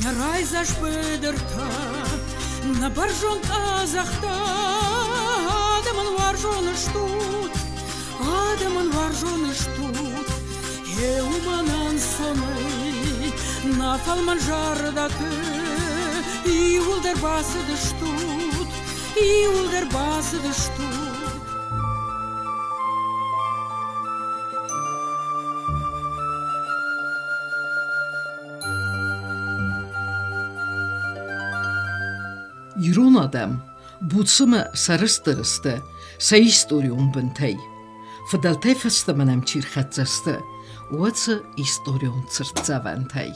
Нӕ райдзаст быдыртӕ, нӕ бӕрзонд къӕдзӕхтӕ, адӕмӕн уарзон стут, адӕмӕн уарзон стут. Гъе уымӕн ӕнцонӕй нӕ фӕлмӕн зӕрдӕты иууылдӕр бацыдыстут, иууылдӕр бацыдыстут. Ирон адӕм буцымӕ сӕрыстыр сты сӕ историон бынтӕй. Фыдӕлтӕй фӕстӕмӕ нӕм чи рхӕццӕ сты, уыцы историон цыртдзӕвӕнтӕй.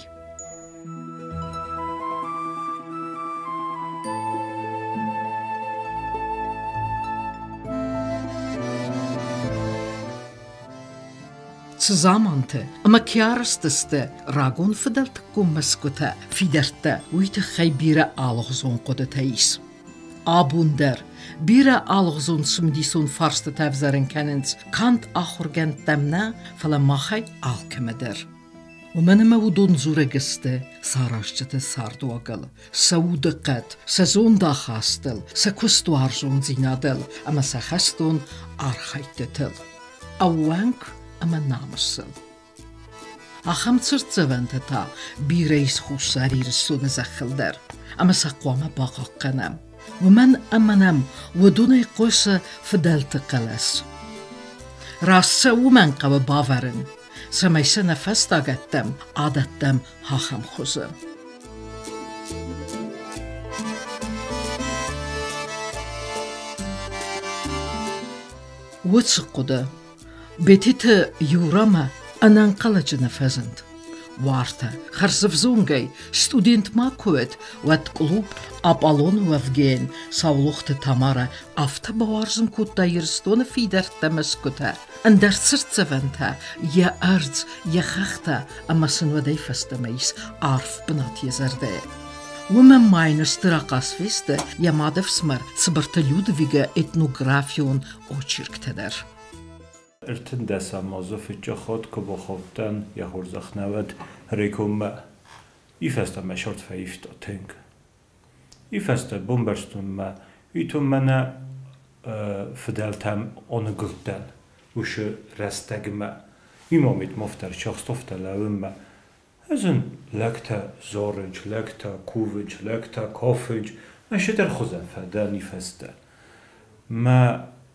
Цы заманты ӕмӕ ке арӕзтысты рагон фыдӕлтыккон мӕсгуытӕ, фидӕрттӕ, уый тыххӕй бирӕ алыгъуызон хъуыдытӕ ис. Абон дӕр бирӕ алыгъуызон цымыдисон фарстытӕ ӕвзӕрын кӕнынц канд ахуыргӕндтӕм нӕ, фӕлӕ махӕй алкӕмӕ дӕр. Уымӕн ӕмӕ уыдон дзурӕг сты сӕ аразджыты цардуагыл, сӕ удыхъӕд, сӕ зондахастыл, сӕ куыстуарзондзинадыл ӕмӕ сӕ хӕстон архӕйдтытыл. Ӕууӕнк ӕмӕ намысыл. Ахӕм цыртдзӕвӕнтӕ та бирӕ ис Хуссар Ирыстоны зӕххыл дӕр, ӕмӕ сӕ хъуамӕ бахъахъхъӕнӕм. Уымӕн ӕмӕ нӕм уыдонӕй хъуысы фыдӕлты хъӕлӕс. Раст сӕ уымӕн хъӕуы бавӕрын, цӕмӕй сӕ нӕ фӕстагӕттӕм адӕттӕм ахӕм хуызы. Уыцы хъуыды Бететы Юрамӕ ӕнӕнхъӕлӕджы нӕ фӕзынд. Уартӕ, хӕрзӕвзонгӕй, студент ма куы уӕд, уӕд клуб «Аполлон» уӕвгӕйӕн Саулохты Тамарӕ афтӕ бауарзын кодта Ирыстоны фидӕрттӕ мӕсгуытӕ, ӕндӕр цыртдзӕвӕнтӕ, йӕ ӕрдз, йӕ хӕхтӕ ӕмӕ сын уӕдӕй фӕстӕмӕ ис арф бынат йӕ зӕрдӕйы. Уымӕн ма йын стыр ахъаз фесты йӕ мадӕфсымӕр Цыбырты Людвигы этнографион очерктӕ дӕр. 13 азы фыццаг хатт куы бахаудтӕн йӕ хорзӕх нӕ уӕд Рекоммӕ. И фӕстӕмӕ сӕрд фӕивта тынг. И фӕстӕ бамбӕрстон мӕ, уый мӕнӕ фыдӕлтӕм аныгуылдтӕн уыцы рӕстӕгмӕ. Имамит мафтӕр чахстофтӕ лӕууынмӕ. Ӕз ын лӕгтӕ зарынч, лӕгтӕ кувынч, лӕгтӕ кафынч, мӕ шедӕр хуызӕн фӕдӕн и фӕстӕ. Мӕ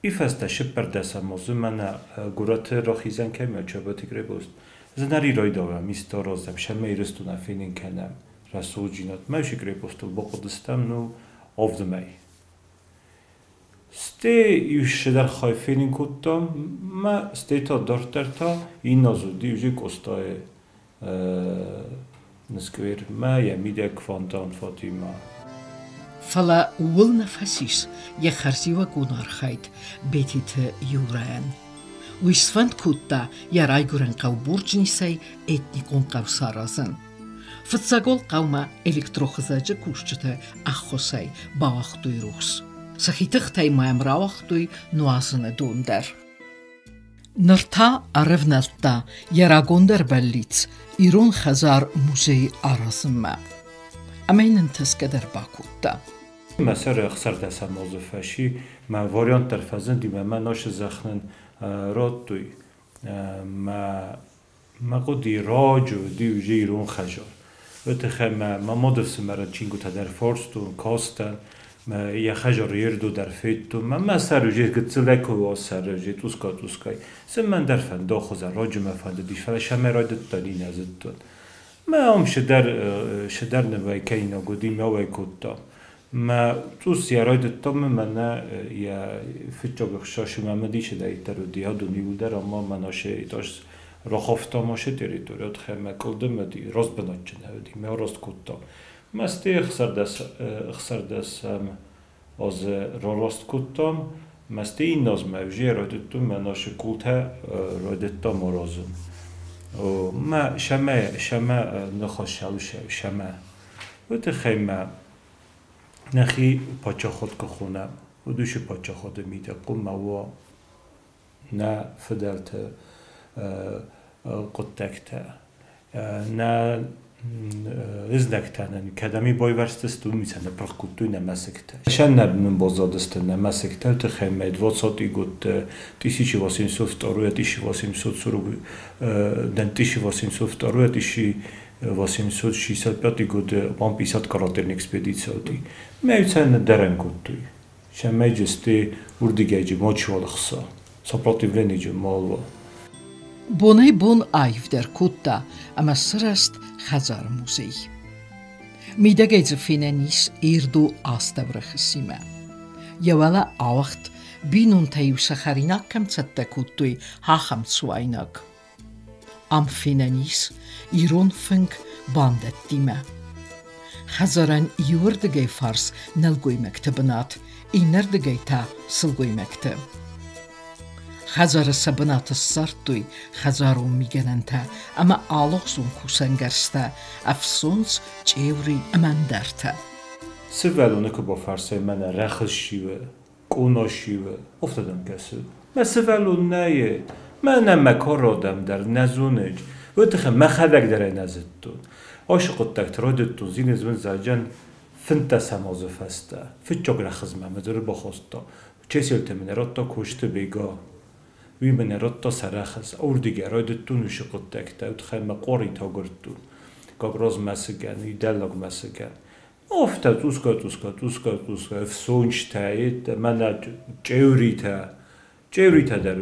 и фӕстӕ шиппӕрдӕсӕм азы мӕнӕ горӕты рахизӕн кӕм Чабӕты крепость. Зынӕри райдауӕм истаразӕм, сӕмӕ Ирыстонӕн фенын кӕнӕм рӕсугъддзинад. Мӕ уыцы крепостыл бахъуыдыстӕм, ну, авдымӕй. Стӕй иу цыдӕр хай фенын кодтам, мӕ стӕй та дарддӕр та иннӕ аз уыди уже Къостайы сквермӕ йӕ мидӕг фонтан Фатимӕ. Фӕлӕ ууыл нӕ фӕцис йӕ хӕрзиуӕгон архайд Бететы Юрӕйӕн. Уый сфӕнд кодта йӕ райгуырӕн хъӕу Бурджнисӕй этникон хъӕу саразын. Фыццагон хъӕумӕ электрохызӕджы кусджыты ӕххуысӕй бауагътой рухс. Сӕхи тыхтӕй ма йӕм рауагътой нуазыны дон дӕр. Ныр та ӕрӕвнӕлдта йӕ рагондӕр бӕллиц ирон хӕдзар-музей аразынмӕ. Ӕмӕ йын ӕнтысгӕ дӕр бакодта. Мӕ сӕры 16 азы фӕси, мӕ вариант дӕр фӕзынди, мӕ мӕ нашы зӕхнын радтой. Мӕ мӕ хъуыди раджы уыди уже ирон хӕдзар. Уый тыххӕй мӕ мӕ мады фсымӕры чингуытӕ дӕр фарстон, кастӕн, мӕ йӕ хӕдзары ердо дӕр федтон. Мӕ мӕ сӕр уже гыццылӕй куы уа сӕр уже тъуска-тъускай. Цы мӕн дӕр фӕнда хуызӕн, раджы мӕ фӕндыдис, фӕлӕ сӕмӕ райдыдта нинӕ зыдтон. Мӕ ам цыдӕр цыдӕр нывӕй кӕнинаг уыди, мӕ уӕй кодта. Мӕ цъус йӕ райдыдта мӕ мӕнӕ йӕ фыццаг ӕхсӕсы мӕ мыдисыдӕйддӕр уыди, адон иуылдӕр ӕмӕ мӕнӕ се этаж рахафта ма се территорийӕ мӕ къуылдым уыди, раст бынатджын уыди, мӕ раст кодта. Мӕ стӕй 16 ӕхсӕрдӕсӕм азы рараст кодтам. Мӕ стӕй инназ мӕ уже райдыдтон мӕ нашы къултӕ райдыдтам аразын. Мӕ шӕмӕ ныхас шӕмӕ. Уый тыххӕй мӕ нӕхи паддзахад куы хонӕм, уыдышы паддзахады мидӕг хъуамӕ уа нӕ фыдӕлты хъуыддӕгтӕ. Нӕ ызнӕгтӕ нын кӕдӕм байвӕрстысты, уым сӕ ныппырх кодтой нӕ мӕсыгтӕ. Сӕ нын баззадысты нӕ мӕсыгтӕ, тыххӕй мӕ 20 год 1802 1840 1802 1865 годы вам 50 карательный экспедиция уыди. Мӕ сӕ ныддӕрӕн кодтой. Сӕ урдыгӕйджы мачуал хца. Сопротивление малва. Бонӕй-бон аивдӕр кодта ӕмӕ сырӕзт хӕдзары музей. Мидӕгӕй дзы фенӕн ис ердо астӕурӕхысимӕ. Йӕ уӕлӕ ауыгъд бинонтӕ-иу сӕ хӕринаг кӕм цӕттӕ кодтой, ахӕм цуайнаг. Ам фенӕн ис ирон фынг бандӕттимӕ. Хӕдзарӕн иуырдыгӕй фарс нӕлгоймӕгты бынат, иннӕрдыгӕй та сылгоймӕгты. Хӕдзары сӕ бынаты ссардтой хӕдзарон мигӕнӕнтӕ ӕмӕ алыгъуызон кусӕнгӕрзтӕ, ӕфсондз, чъеури ӕмӕ ӕндӕртӕ. Сывӕллоны куы бафӕрсай, мӕнӕ рӕхыс сивы, къона сивы, афтӕ дӕм кӕсы. Мӕ сывӕллон нӕй, мӕнӕ мӕ кары дӕр нӕ зоны. Уый тыххӕй мӕхӕдӕг дӕр ӕй нӕ зыдтон. Ацы хъуыддӕгты райдыдтон зилын заджан 15 азы фӕстӕ. Фыццаг рӕхызмӕ мӕ дзыры бахаста. Чеселты мын радта Косты Бега. Уый мын радта сӕ рӕхыс. Уырдыгӕй райдыдтон уыцы хъуыддӕгтӕ. Уый тыххӕй мӕ къоритӕ агуырдтон. Гаграз мӕсыгӕн, уый дӕллаг мӕсыгӕн. Афтӕ цъусгай-цъусгай, цъусгай-цъусгай, ӕфсончытӕ, мӕнӕ чъеуритӕ. Чъеуритӕ дӕр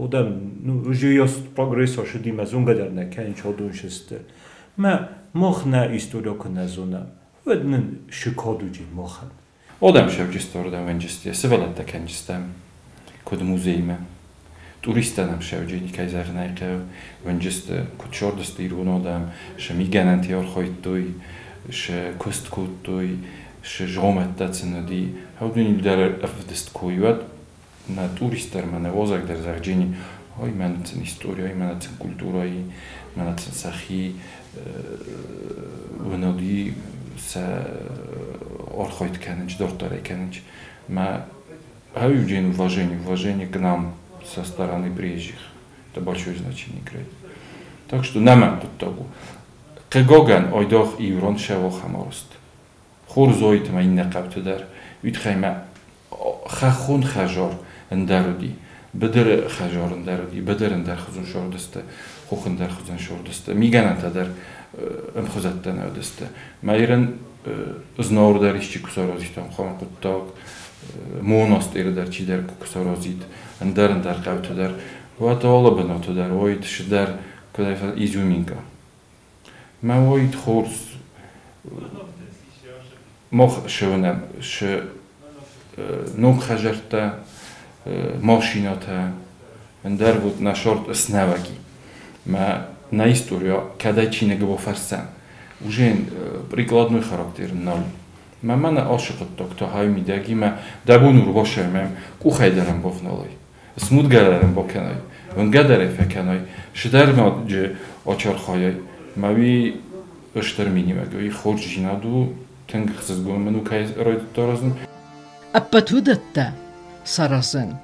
одӕм, ну, уже прогресс ацыди, мӕ зонгӕ дӕр нӕ кӕнын, чадон сысты. Мӕ мах нӕ история куы нӕ зонӕм, уӕд нын шы кад уыди махӕн. Одӕм шӕвджысты, ордӕм вӕнджысты, сывӕллӕттӕ кӕнджыстӕм, куыд музеймӕ. Туристтӕ нӕм шӕвджыни, кӕй зӕгъын ӕй хъӕуы, вӕнджысты, куыд сордысты ирон одӕм, сӕ мигӕнӕнтӕ архайдтой, сӕ куыст кодтой, сӕ згъомӕттӕ сын уыди. Уыдон дӕр ӕвдыст кой уӕд, нӕ турист дӕр ма нӕ уазӕг дӕр зӕгъджени, ой, мӕнӕ сын история, ой, мӕнӕ сын культура, мӕнӕ сын сӕхи уыноди сӕ архайд кӕнынч, дарддӕр кӕнынч. Мӕ хӕюджен уважение, уважение к нам со стороны приезжих. Это большое значение играет. Так что нӕ хъуыддаг у. Хъыгагӕн, айдагъ иурон шӕвахӕм арызт. Хорз уайд ма иннӕ хъӕуты дӕр. Уый тыххӕй мӕ хӕххон хӕзар ӕндӕр уыди, быдыры хӕзар ӕндӕр уыди, быдыр ӕндӕр хуызӕн сордысты, хох ӕндӕр хуызӕн сордысты, мигӕнӕнтӕ дӕр ӕмхуызӕттӕ нӕ уыдысты. Мӕ ирӕн Знауыр дӕр исчи куы саразид ахӕм хъуыддаг, монастыры дӕр чидӕр куы саразид, ӕндӕр ӕндӕр хъӕуты дӕр, уӕд алы бынаты дӕр уайд шыдӕр, куыд изюминка. Мӕ уайд хорз мах шӕуынӕм шы ног хӕзӕрттӕ, машинӕтӕ, ӕндӕр вот нӕ шорт снӕвӕги. Мӕ нӕ история, кӕдӕй чиныгы бафӕрсӕм, уже прикладной характер нал. Мӕ мӕнӕ ашы хъуыддаг та хай мидӕги мӕ дӕ бон у рбасӕмӕм, къухӕй дӕр ӕм бавналай, смудгӕ дӕр ӕм бакӕнай, уынгӕ дӕр ӕй фӕкӕнай, шыдӕр ма джы ачархайай. Мӕ уый стыр миниуӕг, уый хорздзинад у, тынг ӕхсызгон мын у, кӕй райдыдта аразын. Ӕппӕт уыдӕттӕ саразын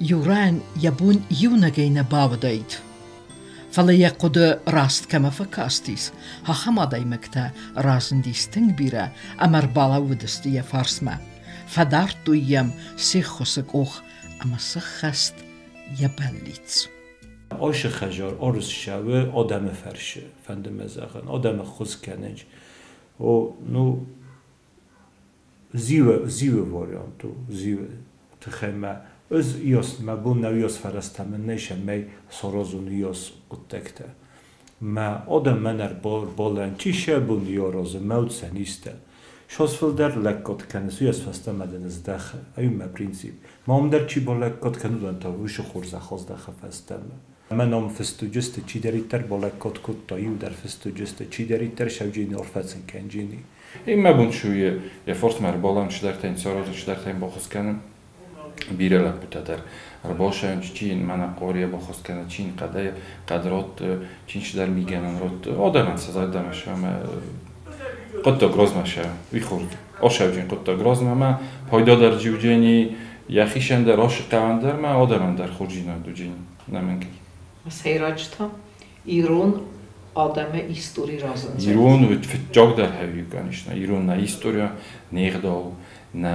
Юрӕн йӕ бон иунӕгӕй нӕ бауыдаид. Фӕлӕ йӕ хъуыды раст кӕмӕ фӕкастис, ахӕм адӕймӕгтӕ разындис тынг бирӕ ӕмӕ ӕрбалӕууыдысты йӕ фарсмӕ. Фӕдардтой йӕм се ххуысы къух ӕмӕ сыххӕст йӕ бӕллиц. Ашы хӕзар арызт шӕуы адӕмы фӕрсы, фӕнды мӕ зӕгъын, адӕмы ххуыс кӕнынч. О, ну, зиуы, зиуы вариант у, зиуы. Тыххӕй мӕ ӕз иос, мӕ бон нӕу иос фӕрӕзтӕ мын нӕй, сӕмӕй саразон иос хъуыддӕгтӕ. Мӕ адӕм мӕн ӕрбалӕн, чи сӕ бон и аразы, мӕ уд сӕ низтӕ. Шос фылдӕр лӕггад кӕныс, уыйас фӕстӕмӕ дын здӕхы. Ай у мӕ принцип. Ма уым дӕр чи балӕггад кӕны, уыдон та уышы хорзӕх аздӕхы фӕстӕмӕ. Мӕ ном фыст уыдысты, чидӕриддӕр балӕггад кодта, иу дӕр фыст уыдысты, чидӕриддӕр сӕвджыны арфӕ сын кӕнджыни. И мӕ бон шу йӕ фарсмӕ ӕрбалӕн, чидӕртӕ йын саразын, чидӕртӕ йын баххуыс кӕнын. Бирӕ лӕппутӕ дӕр ӕрбашӕуынц, чи йын мӕнӕ къорийӕ баххуыс кӕны, чи йын хъӕдӕй хъӕд ратты, чи йын цыдӕр мигӕнӕн ратты. Адӕмӕн сӕ зӕрдӕмӕ сӕ хъуыддаг размӕ сӕ, уый хорз асӕуджын хъуыддаг размӕ ма пайда дӕр джиуджени, йӕхицӕн дӕр, ашы хъӕуӕн дӕр ма адӕмӕн дӕр хорздзинад уыджени, ӕнӕмӕнгӕй. Сӕйраджы та ирон адӕмы истори разындзӕн. Ирон фыццагдӕр хӕуи, конечно, ирон нӕ история, не гъдау, нӕ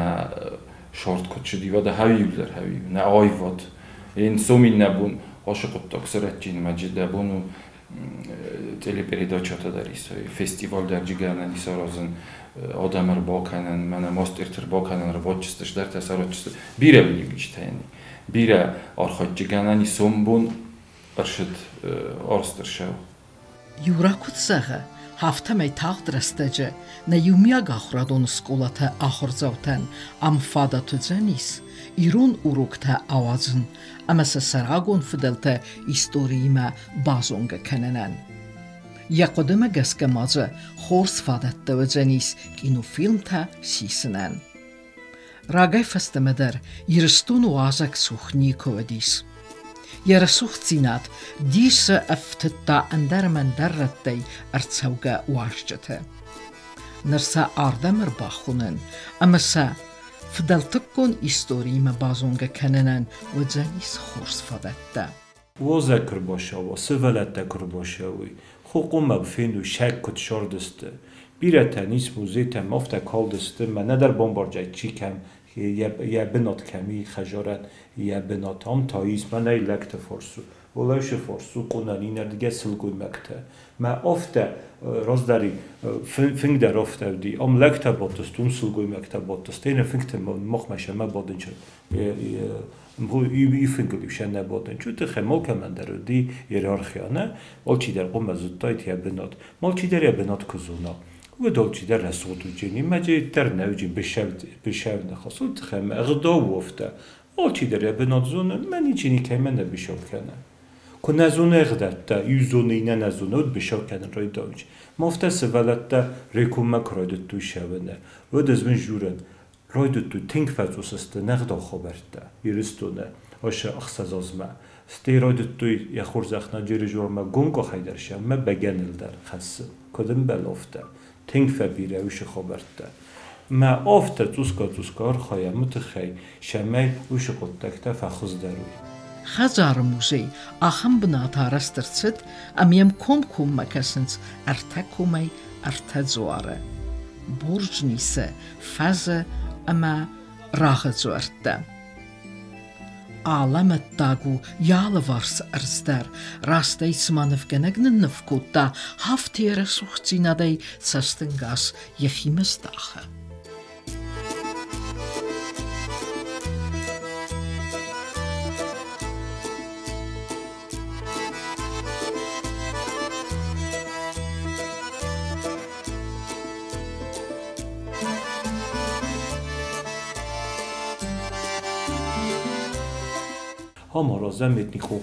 шорт куыд цыди, уӕдӕ хӕуи дӕр хӕуи, нӕ аивад. Ен сомин нӕ бон ашы хъуыддаг сырӕтджин мӕ дӕ бон у телепередачӕтӕ дӕр исой, фестиваль дӕр джигӕнӕн исаразын, адӕм ӕрбакӕнӕн, мӕнӕ мастерты ӕрбакӕнӕн, ӕрбадджысты, сдӕртӕ саразджысты. Бирӕ миниуджытӕ бирӕ архайдджыгӕнӕн сомбон ӕрсыд арст ӕрсӕу. Юра куыд зӕгъы, афтӕмӕй тагъд рӕстӕджы нӕ иумиаг ахуырадон скъолаты ахуырдзаутӕн ам фадат уыдзӕнис ирон уроктӕ ауадзын ӕмӕ сӕ сӕ рагон фыдӕлтӕ историимӕ базонгӕ кӕнынӕн. Йӕ хъуыдымӕ гӕсгӕ ма дзы хорз фадӕттӕ уыдзӕнис кинофильмтӕ сисынӕн. Рагӕй фӕстӕмӕ дӕр Ирыстоны уазӕг цух никуы уыдис. Йӕ рӕсугъддзинад дисы ӕфтыдта ӕндӕр ӕмӕ ӕндӕр рӕттӕй ӕрцӕугӕ уазджыты. Ныр сӕ ардӕм ӕрбахонын ӕмӕ сӕ фыдӕлтыккон историимӕ базонгӕ кӕнынӕн уыдзӕнис хорз фадӕттӕ. Уазӕг куы рбацӕуа, сывӕллӕттӕ куы рбацӕуой, хъуамӕ феной, сӕг куыд сардысты. Бирӕтӕн ис музейтӕм афтӕ калдысты, мӕ нӕдӕр бамбарджай чи кӕм йӕ бынат кӕм и, хӕжарӕн йӕ бынат ам та ис, мӕнӕ лӕгты фарсу. Олӕушы фарсу къонан иннӕрдыгӕй сылгоймӕгтӕ. Мӕ афтӕ раздӕри фынг дӕр афтӕ уыди. Ам лӕгтӕ бадтысты, уым сылгоймӕгтӕ бадтысты. Иннӕ фынгты махмӕ сӕмӕ бадын и фынгыл сӕ нӕ бадын. Уый тыххӕй алкӕмӕн дӕр уыди иерархия, нӕ? Алчидӕр хъуамӕ зыдтаид йӕ бынат. Алчидӕр йӕ бынат куы зона, уӕд алчидӕр рӕсугъд уыджени, мӕ дӕр нӕ уыджи бышӕв ныхас. Уый тыххӕй мӕ ӕгъдау у афтӕ. Алчидӕр йӕ бынат зоны, мӕ ничи никӕимӕ нӕ бышӕв кӕны. Куы нӕ зоны ӕгъдӕуттӕ, иу зоны, иннӕ нӕ зоны, уӕд бышӕв кӕнын райдайынц. Ма афтӕ сывӕллӕттӕ рекоммӕ куы райдыдтой сӕвыны, уӕд ӕз уын журын, райдыдтой тынг фӕцъус сты не гъдау хабӕрттӕ Ирыстоны ашы 6 азмӕ. Стӕй райдыдтой йӕ хорзӕх нӕ дирижермӕ гом къухӕй дӕр сӕ ӕмӕ бӕгӕныл дӕр хӕссын. Куыд ӕмбӕлы, афтӕ. Тынг фӕбирӕ уыцы хабӕрттӕ. Мӕ афтӕ цъусга-цъусга архайӕм уый тыххӕй, цӕмӕй уыцы хъуыддӕгтӕ фӕхуыздӕр уой. Хӕдзары музей ахӕм бынат арӕзт ӕрцыд, ӕмӕ йӕм комкоммӕ кӕсынц ӕртӕ комӕй ӕртӕ дзуары: Бурджнисы, Фӕзы ӕмӕ Рагъы дзуӕрттӕ. Алӕмӕттаг у йӕ алыварс ӕрдз дӕр, раст ӕй цыма нывгӕнӕг нынныв кодта, афтӕ йӕ рӕсугъддзинадӕй цӕстӕнгас йӕхимӕ здахы. Ам аразӕм этникон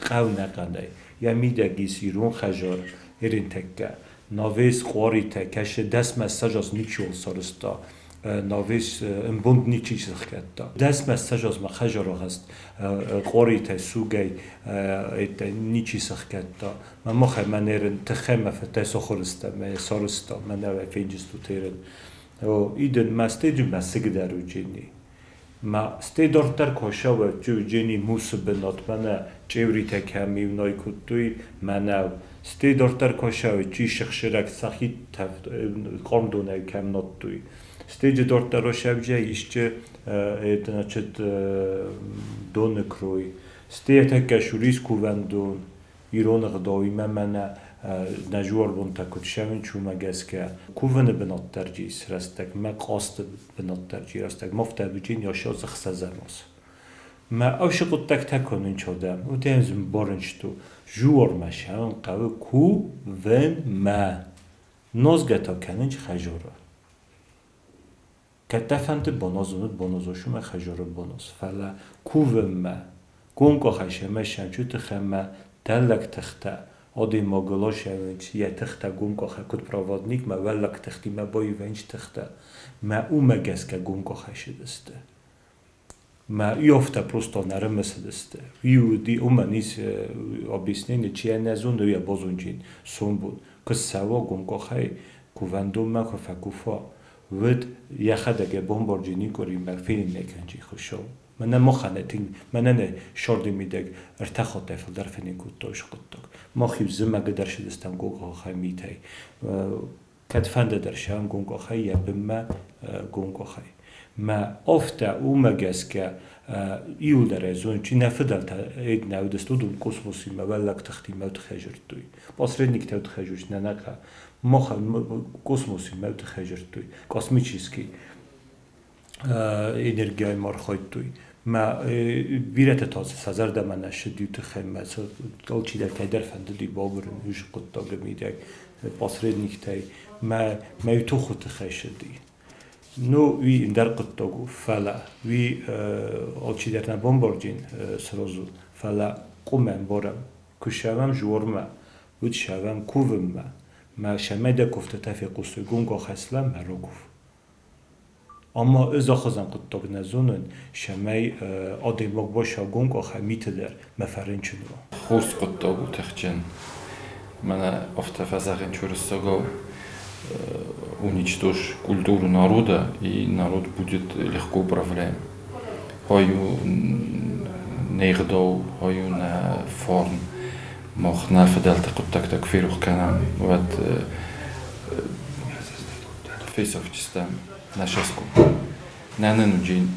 хъӕу ӕнӕхъӕнӕй. Йӕ мидӕг ис ирон хӕжар Эринтӕккӕ. Навес къуаритӕ кӕсы 10 мӕ 20 аз ничиуал сарызта. Навес ӕмбонд ничи сыхгӕдта. 10 мӕ 20 азмӕ хӕжарагъӕзт къуаритӕ сугӕй ничи сыхгӕдта. Мӕ махӕй мӕнерын тыххӕй мӕ фӕтӕй сахуырыстӕм, мӕ сарызта, мӕнӕ фенджыстут ерын. Иден мӕ стеджы мӕсыг дӕр уыджени. Ма стӕй дарддӕр куы уыджени мусы бынат, мӕнӕ чъеуритӕ кӕм иунай кодтой, мӕнӕу. Стӕй дарддӕр куы чи сыхсырӕг сӕхи хъармдонӕй кӕм надтой. Стӕй дарддӕр ошӕвджӕ исчи, значит, доны крой. Стӕй тӕккӕ шурис кувӕндон, ирон ӕгъдауимӕ мӕнӕ нӕ жуарбонтӕ куыд сӕвынч, уымӕ гӕсгӕ. Кувыны бынат дӕр ис рӕстӕг, мӕ къасты бынат дӕр рӕстӕг. Мафтӕ быджин яшоз 6 аз. Мӕ ӕвшы хъуыддӕгтӕ кӕнын чодӕм, уыдӕн зымбарынчту. Жуармӕ сӕвын хъӕуы кувынмӕ. Нозгӕ та кӕнынч хӕжары. Кӕд дӕ фӕнды баназын, баназош мӕ хӕжары баназ. Фӕлӕ кувынмӕ, гом къухӕй сӕмӕ сӕнчу тыхӕмӕ дӕллаг тыхтӕ, адӕймагыл асӕвынч йӕ тыхтӕ гом къухӕй куыд проводник, мӕ уӕллаг тыхтимӕ баивӕнч тыхтӕ. Мӕ уымӕ гӕсгӕ гом къухӕй сыдысты. Мӕ афтӕ просто нӕ рымысыдысты. Уый уыди, уымӕн ис объяснение, чи йӕ нӕ зоны, уый йӕ базонджын сомбон. Куы ссӕуа гом къахӕй кувӕндонмӕ куы фӕкуфа, уӕд йӕхӕдӕг йӕ бомбарджын никъуыримӕ фенын нӕ кӕнджи Хуыцау. Мӕнӕ махӕн тынг, мӕнӕ нӕ сӕрды мидӕг ӕртӕ хаттӕй фылдӕр фенын кодта уыцы хъуыддаг. Мах-иу зымӕгы дӕр сыдыстӕм гом къахӕй митӕй. Кӕдфӕнды дӕр сӕм гом къахӕй йӕ бынмӕ гом къахӕй. Мӕ афтӕ уымӕ гӕсгӕ иуылдӕр ӕй зонын, чи нӕ фыдӕлтӕ нӕ уыдысты, уыдон космосимӕ, уӕллаг тыхтимӕ тыххӕй дзырдтой. Посредниктӕ тыххӕй дзырдтой, нӕ нӕ махӕн космосимӕ тыххӕй дзырдтой, космический энергияимӕ архайдтой. Мӕ бирӕтӕ та сӕ зӕрдӕмӕ нӕ ссыди тыххӕй, мӕ алчидӕр кӕйдӕр фӕндыди бабырын уыцы хъуыддаджы мидӕг посредниктӕй, мӕ мӕ тохы тыххӕй ссыди. Ну, уый ӕндӕр хъуыддаг у, фӕлӕ уый алчидӕр нӕ бомбарджын сразу, фӕлӕ къуым ӕмбарӕм. Куы ссӕуӕм жуырмӕ, уӕд ссӕуӕм кувынмӕ. Мӕ сӕмӕй дӕ куывтытӕ фехъусой гонг ахӕслӕм мӕ ракув. Ӕмӕ ӕз ахӕм хъуыддаг нӕ зонын, цӕмӕй адӕймаг баса гонг ахӕм миты дӕр мӕ фӕрынчын уа. Хорз хъуыддаг у тыхджын. Мӕнӕ афтӕ фӕзӕгъынц уырыссагау: уничтожь культуру народа, и народ будет легко управляем. Хай у не гъдау, хай у нӕ фарн. Мах нӕ фыдӕлты хъуыддӕгтӕ куы ферох кӕнӕм, уӕд фесӕфджыстӕм нӕ сӕском. Нӕ нын уыди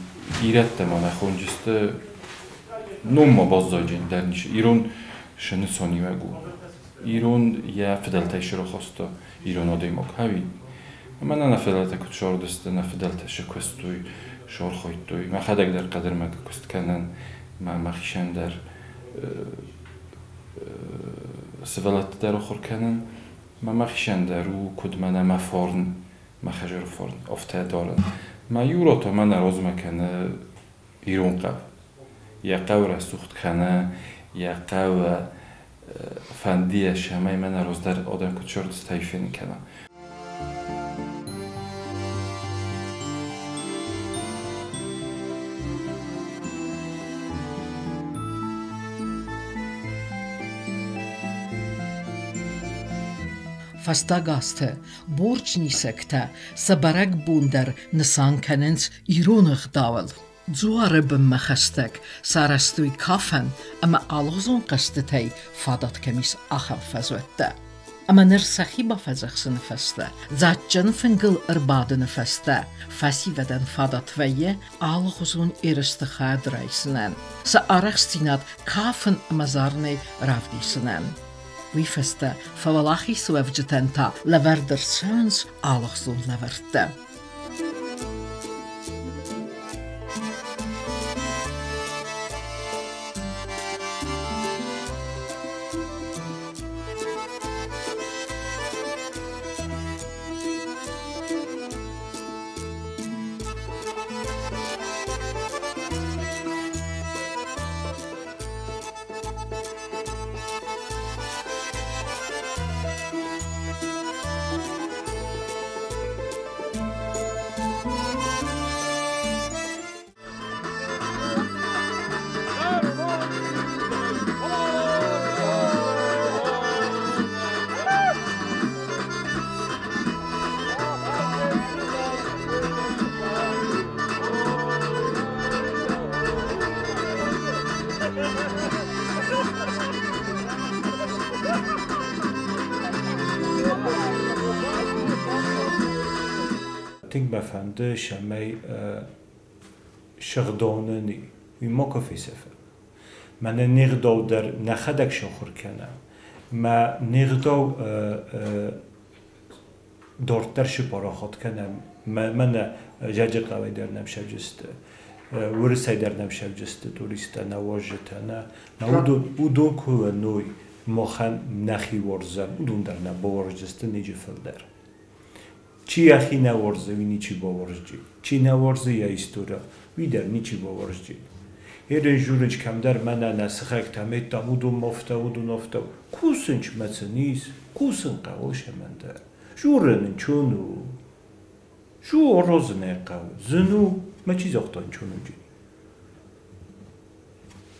ирӕттӕ ма нӕ хонджысты, ном ма баззайджын дӕр ницы. Ирон шы нысаниуӕг у. Ирон йӕ фыдӕлтӕй срахаста ирон адӕймаг ӕви? Ӕмӕ нӕ нӕ фыдӕлтӕ куыд сардысты, нӕ фыдӕлтӕ шы куыстой, сархайдтой. Мӕхӕдӕг дӕр хъӕдырмӕгы куыст кӕнын, мӕ мӕхицӕн дӕр сывӕллӕтты дӕр ахуыр кӕнын. Мӕ мӕхицӕн дӕр у, куыд мӕнӕ мӕ фарн, мӕ хӕдзары фарн, афтӕ дарын. Мӕ иу та мӕ нӕ размӕ кӕны ирон хъӕу. Йӕ хъӕу рӕсугъд кӕны, йӕ хъӕу фӕнды цӕмӕй мӕнӕ раздӕр адӕм куыд сардысты, фенын кӕна. Фӕстаг азты борджнисӕгтӕ сӕ бӕрӕгбон дӕр нысан кӕнынц ирон ӕгъдауыл. Дзуары бынмӕ хӕстӕг сарӕзтой кафӕн ӕмӕ алыгъуызон хъӕзтытӕй фадат кӕм ис, ахӕм фӕзуӕттӕ. Ӕмӕ ныр сӕхи бафӕдзӕхсыны фӕстӕ, дзаджджын фынгыл ӕрбадыны фӕстӕ фӕсивӕдӕн фадат вӕййы алыгъуызон ерысты хайад райсынӕн, сӕ арӕхстдзинад кафын ӕмӕ зарынӕй равдисынӕн. Уый фӕстӕ фӕуӕлахизуӕвджытӕн та лӕвӕрд ӕрцӕуынц алыгъуызон лӕвӕрттӕ. Тынг мӕ фӕнды, цӕмӕй сыгъдонӕн уый макуы фесӕфа. Мӕнӕ не гъдау дӕр нӕхӕдӕг сахуыр кӕнӕм. Мӕ не гъдау дарддӕр сыпарахат кӕнӕм. Мӕнӕ Зӕджыхъӕуӕй дӕр нӕм сӕвджысты, Уырысӕй дӕр нӕм сӕвджысты туристтӕ, нӕ уазджытӕ. Нӕ уыдон куы уӕной, махӕн нӕхи уарзӕм, уыдон дӕр нӕ бауарздзысты ноджы фылдӕр. Чи йӕхи нӕ уарзы, уый ничи бауарзджи. Чи нӕ уарзы йӕ история, уый дӕр ничи бауарзджи. Ерын журынч кӕмдӕр мӕнӕ нӕ сыхӕгтӕ меттам, уыдон афтӕ, уыдон афтӕ. Кусынч мӕ сын ис, кусын хъӕуы сӕмӕн дӕр. Журын нчон у. Жу аразын ӕй хъӕуы. Зын у, мӕ чи загъта нчон уджи.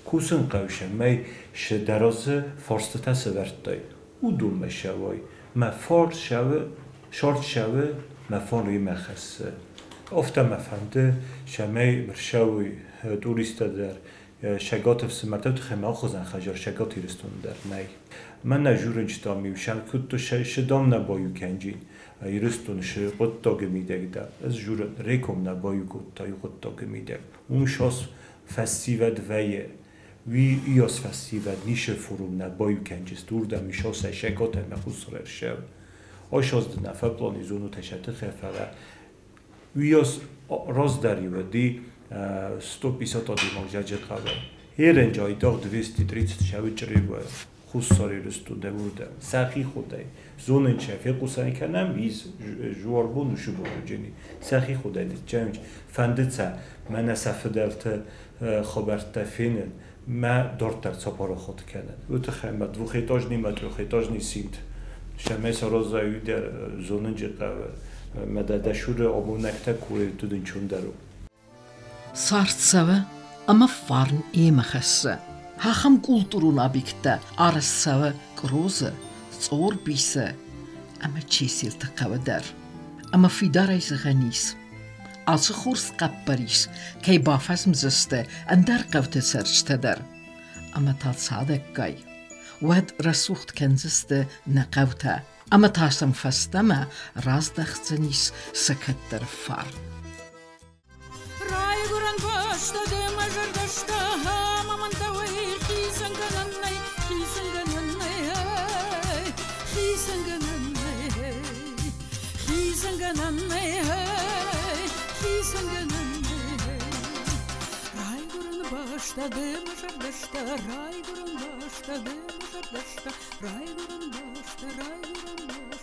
Кусын хъӕуы, цӕмӕй сӕ дӕ разы фарстытӕ сӕвӕрдтай, уыдонмӕ ссӕуай. Мӕ фарс ссӕуы, сӕрд ссӕуы, мӕ фарн йемӕ хӕссы. Афтӕ мӕ фӕнды, цӕмӕй рцӕуой туристтӕ дӕр. Цӕгат ӕфсымӕрты тыххӕй ма хуызӕн хӕдзар Цӕгат Ирыстоны дӕр нӕй. Мӕнӕ журынчытӕм-иу сӕ куыдтой, цы дам нӕ баиу кӕнджин Ирыстоны цы хъуыддаджы мидӕг дӕр. Ӕз журын, Реком нӕ баиу кодта иу хъуыддаджы мидӕг. Уым сас фӕсивӕд вӕййы. Уый иас фӕсивӕд ницы форум нӕ баиу кӕнджыст, уырдӕм исасӕй Цӕгат ӕмӕ Хуссар ӕрсӕв. Айсас нӕ фӕплани зонутӕ сӕ тыххӕй, фӕлӕ уыйас раздӕр уыди 150 адӕймаг Дзӕуджыхъӕуы. Ерынджы айдагъ 230 сӕуы чъыревы Хуссар Ирыстонӕй уырдӕм. Сӕхи ходӕй. Зонын сӕ фехъусӕн кӕнӕм, ис жуарбон ушубоджыни. Сӕхи ходӕй ныццӕуынц. Фӕнды сӕ мӕнӕ сӕ фыдӕлты хабӕрттӕ фенын, мӕ дарддӕр цапарахат кӕнын. Уый тыххӕй мӕ двухэтажный мӕ трехэтажный синт. Сӕмӕй сараза уый дӕр зонынджы хъӕуы. Мӕ дӕдӕсуры амонӕгтӕ куры тудынчондӕр у. Цард цӕуы ӕмӕ фарн йемӕ хӕссы. Ахӕм культурон объекттӕ арӕзт цӕуы Кърозы, Цъорбисы ӕмӕ Чеселты хъӕуы дӕр. Ӕмӕ фидарӕй зӕгъӕн ис, ацы хорз хъӕппӕрис кӕй бафӕзмдзысты ӕндӕр хъӕуты цӕрджытӕ дӕр. Ӕмӕ та цадӕггай уӕд рӕсугъд кӕндзысты нӕ хъӕутӕ ӕмӕ та сӕм фӕстӕмӕ раздӕхдзӕнис сӕ кӕддӕры фарн. Райгуырӕн бӕстӕ ды мӕ зӕрдӕ сдӕ, ӕмӕ мын дӕуӕй хицӕнгӕнӕн нӕй, хицӕнгӕнӕн нӕй, хицӕнгӕнӕн нӕй, хицӕнгӕнӕн нӕй, хицӕнгӕнӕн нӕй. Райгуырӕн бӕстӕ ды мӕ зӕрдӕ сдӕ, райгуырӕн бӕстӕ ды мӕ зӕрдӕ сдӕ, райгуырӕн бӕстӕ, райгуырӕн бӕстӕ.